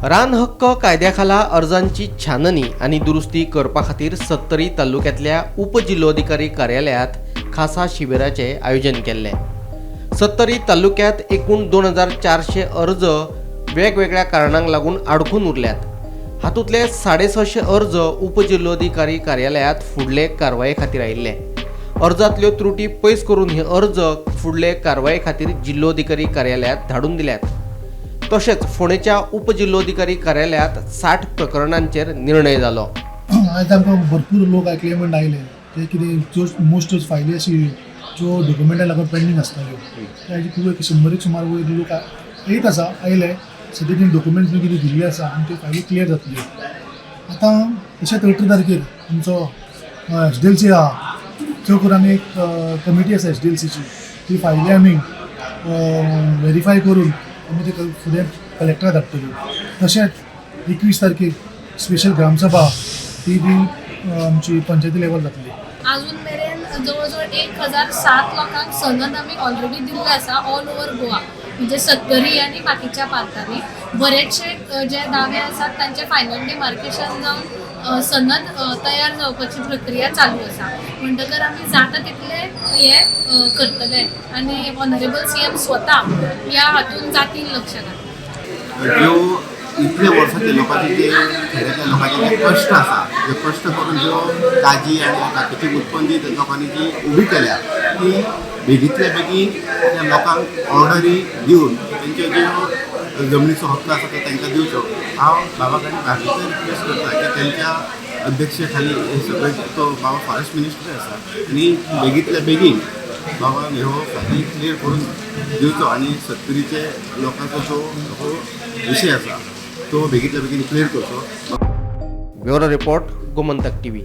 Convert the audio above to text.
रान हक्क कायद्या खाला अर्जांची छाननी आनी दुरुस्ती करपा खातीर सत्तरी तालुक्यांतल्या उपजिल्लोधिकारी कार्यालयांत खासा शिबिराचें आयोजन केल्लें. सत्तरी तालुक्यांत एकूण 2400 अर्ज वेगवेगळ्या कारणांक लागून आडखून उरल्यात. हातूंतले 650 अर्ज उपजिल्लोधिकारी कार्यालयांत फुडले कारवाये खातीर आयिल्ले. अर्जांतल्यो त्रुटी पयस करून हे अर्ज फुडले कारवाये खातीर जिल्लोधिकारी कार्यालयांत धाडून दिल्यात. तशेंच फोंडेच्या उपजिल्लोधिकारी कार्यालयांत 60 प्रकरणांचेर निर्णय जालो. आयज आमकां भरपूर लोक क्लेमंट आयले. ते कितें ज्यो मोस्ट फायली आशिल्ल्यो, ज्यो डॉक्युमेंटा लागून पेंडींग आसताल्यो, ते खूब एक 100 सुमार वयर लोक येयत आसा, आयले. सद्या तेणी डॉक्युमेंट्स बी कितें दिल्ले आसा आनी त्यो फायली क्लियर जातल्यो आतां. तशेंच 18 तारखेर आमचो एसडीएलसी आहा. चड करून आमी एक कमिटी आसा एसडीएलसीची. ती फायली आमी वेरीफाय करून आमी ते फुडें कलेक्टराक धाडटल्यो. तशेंच 21 तारखेर स्पेशल ग्रामसभा, ती बी आमची पंचायती लेवल जातली. अजून मेरेन जवळ जवळ 1007 लोकांक सनद आमी ऑलरेडी दिल्ले आसा, ऑल ओवर गोवा, म्हणजे सत्तरी आनी बाकीच्या पार्टांनी. बरेचशे जे दावे आसात तांचे फायनल डिमार्केशन जावन सनद तयार जावपाची प्रक्रिया चालू आसा. म्हणटकर आमी जाता तितले हे करतले आनी ऑनरेबल सीएम स्वता ह्या हातून जातीन लक्ष घातले. ज्यो इतले वर्सां लोकांचे, जे खेड्याच्या लोकांचे जे कश्ट आसा, जे कश्ट करून ज्यो काजी आनी बाकीची उत्पन्न जी लोकांनी जी उबी केल्या, ती बेगींतल्या बेगीन त्या लोकांक ऑर्डरी दिवन तेंच्यो ज्यो जमनीचो हक्क आसा तो तांकां दिवचो. हांव बाबा कडेन बाकीचे रिक्वेस्ट करता की तेंच्या अध्यक्षे खाली हे सगळे, तो बाबा फॉरेस्ट मिनिस्टर आसा आनी बेगींतल्या बेगीन बाबा ह्यो फायली क्लियर करून दिवचो आनी सत्तरीचे लोकांचो जो हो विशय आसा तो बेगींतल्या बेगीन क्लियर करचो. Bureau report, Gomantak TV.